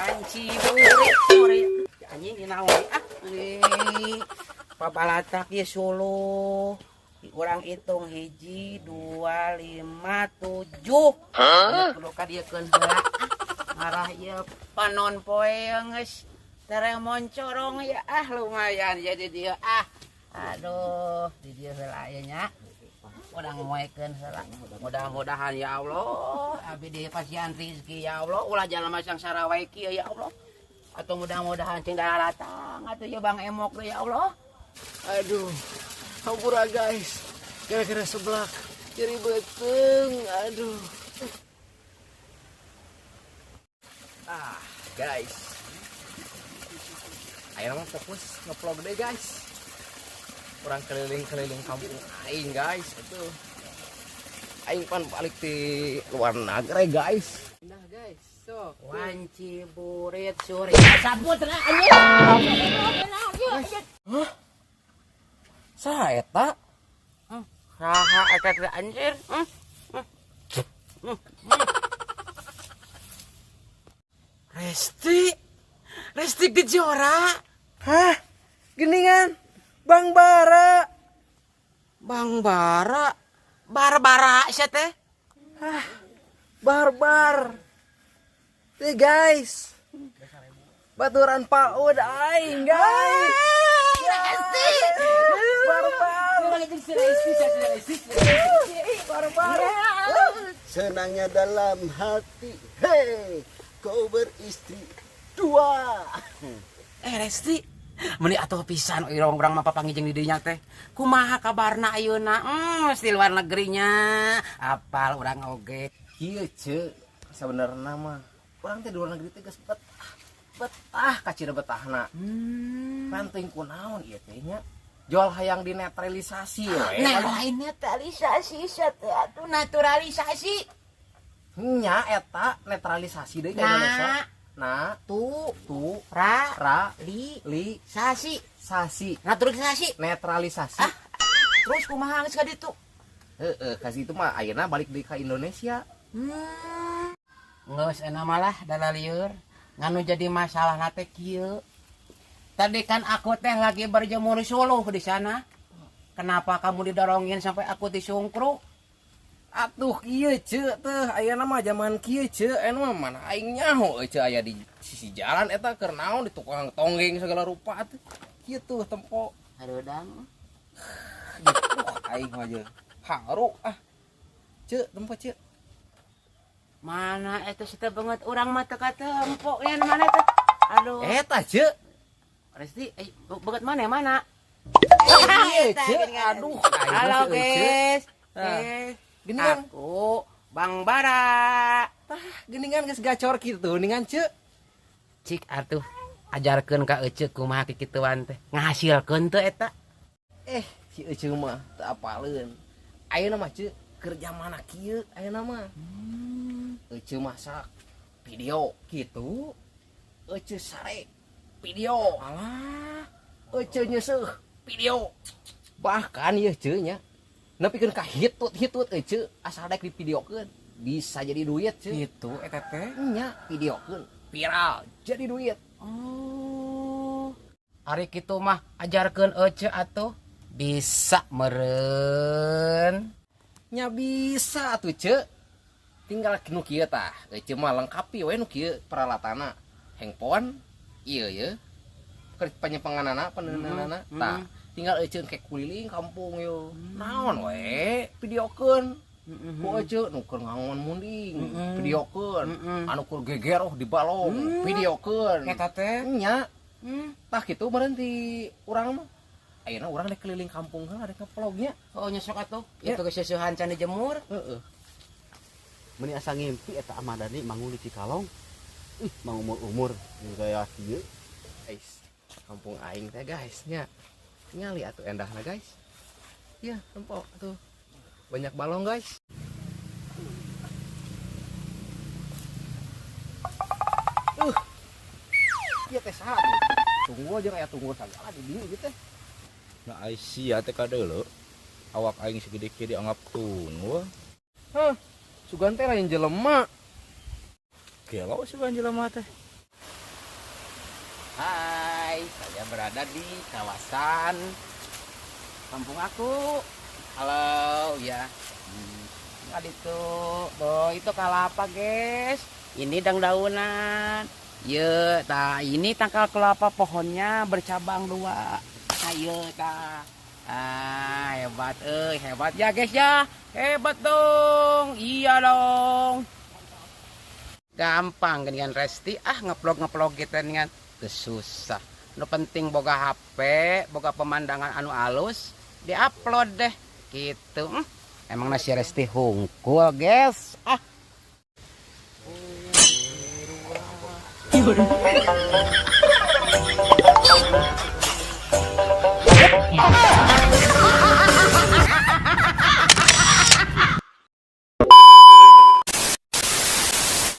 Wanci burit sore. Anjing dinaon ah. Ih, pabalatak ye suluh. Urang hitung 1, 2, 5, 7. Kudu ka dieu keun heula. Ngarah ieu panon poe geus tere moncorong ya ah lumayan jadi dia ah. Aduh, di dieu heula ieu nya. Urang moekeun heula. Mudah-mudahan ya Allah, abdi dipasihan rezeki ya Allah, ulah jalma sangsara wae kieu ya Allah. Atau mudah-mudahan cing daratang atuh ya Bang Emok ya Allah. Aduh, hampura guys, gara-gara seblak jadi beteng, aduh. Ah, guys, ayo mah fokus ngevlog deh guys. Orang keliling-keliling kampung aing guys, itu aing pan balik di luar negeri guys. Nah guys, so Wanci burit suri saputra anjing. Hah? Saha eta? Saha eta teh anjir? Resti. Resti Kejora. Hah? Geningan Bang Bara. Bang Bara. Barbara sia teh. Hah? Barbar. Tuh guys. Baturan PAUD aing guys. Resti. Barbar. Barbar. Senangnya dalam hati, hei, kau beristri dua. Resti, meni atuh pisan urang urang mah papanggih jeung di dinya teh. Kumaha kabarna ayeuna? Mesti luar negerinya. Apal urang oge. Kieu ceu, sabenerna mah urang teh di luar negeri teh geus betah. Betah kacida betahna. Penting kunaon ieu teh nya? Jual hayang dinetralisasi we. Nah, lain netralisasi sia teh atuh naturalisasi. Nya eta netralisasi deui ka Indonesia. Na, tu, tu, ra, ra, li, li, sasi. Sasi. Naturalisasi. Netralisasi. Ah, terus kumaha geus ka ditu? Heeh, kasih itu mah ayeuna balik deui ka Indonesia. Geus enak malah dalalieur. Nganu jadi masalah teh kieu. Tadi kan aku teh lagi berjemur suluh di sana. Kenapa kamu didorongin sampai aku disungkruk? Atuh kieu ceu teh ayeuna mah zaman kieu ceu anu mah mana aing nyaho ceu aya di sisi jalan eta keur naon di tukang tonggeng segala rupa atuh. Kieu tuh tempo. Hareudang. Duh, aing mah jeung haru ah. Ceu tempo ceu. Mana eta si teh banget urang mah teu katempo yan mana eta? Aduh. Eta ceu. Resti, banget mana mana? Iya ceu, aduh. Halo guys. Nah. Guys. Geningan. Aku Bang Bara. Tah, geningan geus gacor kitu geningan ceu. Cik atuh ajarkeun ka eceu kumaha kikituan teh. Ngahasilkeun teu eta? Si eceu mah teu apaleun. Ayeuna mah ceu keur jamana kieu ayeuna mah. Eceu masak video Gitu. Eceu sare video. Alah. Eceu nyeuseuh video. Bahkan ieu ceu nya nepikeun ka hitut-hitut eceu asal dek divideokeun bisa jadi duit ceu. Gitu eta teh. Nya videokeun viral jadi duit. Oh. Ari kitu mah ajarkeun eceu atuh bisa meureun. Nya bisa atuh ceu. Tinggal nu kieu tah. Eceu mah lengkapi we nu kieu peralatanna. Handphone ieu ye. Keur panyepenganana peneunana tah. Tinggal eceu ke kuliling kampung yo. Naon we videokeun. Ku eceu nu keur ngangon munding videokeun. Anu keur gegeroh di balong videokeun. Eta teh. Nya. Tah kitu meureun ti urang mah. Ayeuna urang rek keliling kampung heula rek ngevlognya. Oh nyesok atuh. Ya. Itu geus seusehan can dijemur. Heeh. Meni asa ngimpi eta Ahmad Dhani manggung di Cikalong. Ih, mang umur-umur kayak kieu. Guys, kampung aing teh guys nya. Tingali atuh endahna guys. Iya, tempo tuh. Banyak balong guys. Ieu teh saha tuh? Tunggu aja aya tunggu sagala di dieu ieu teh. Nah, ai sia teh kadeuleu. Awak aing segede kieu dianggap tunggu. Hah, sugan teh lain jelema. Gelo sugan jelema teh. Hai, saya berada di kawasan Kampung aku. Halo, ya. Tadi tuh, tuh itu kelapa, guys. Ini dang-daunan. Ye, tah ini tangkal kelapa pohonnya bercabang dua. Ayo tah. Ah, hebat eh, hebat ya guys ya. Hebat dong. Iya dong. Gampang dengan Resti ah ngeplog ngeplog gitu dengan susah. Nu penting boga HP, boga pemandangan anu alus, diupload deh gitu. Emang nasi Resti hungkul, guys. Ah.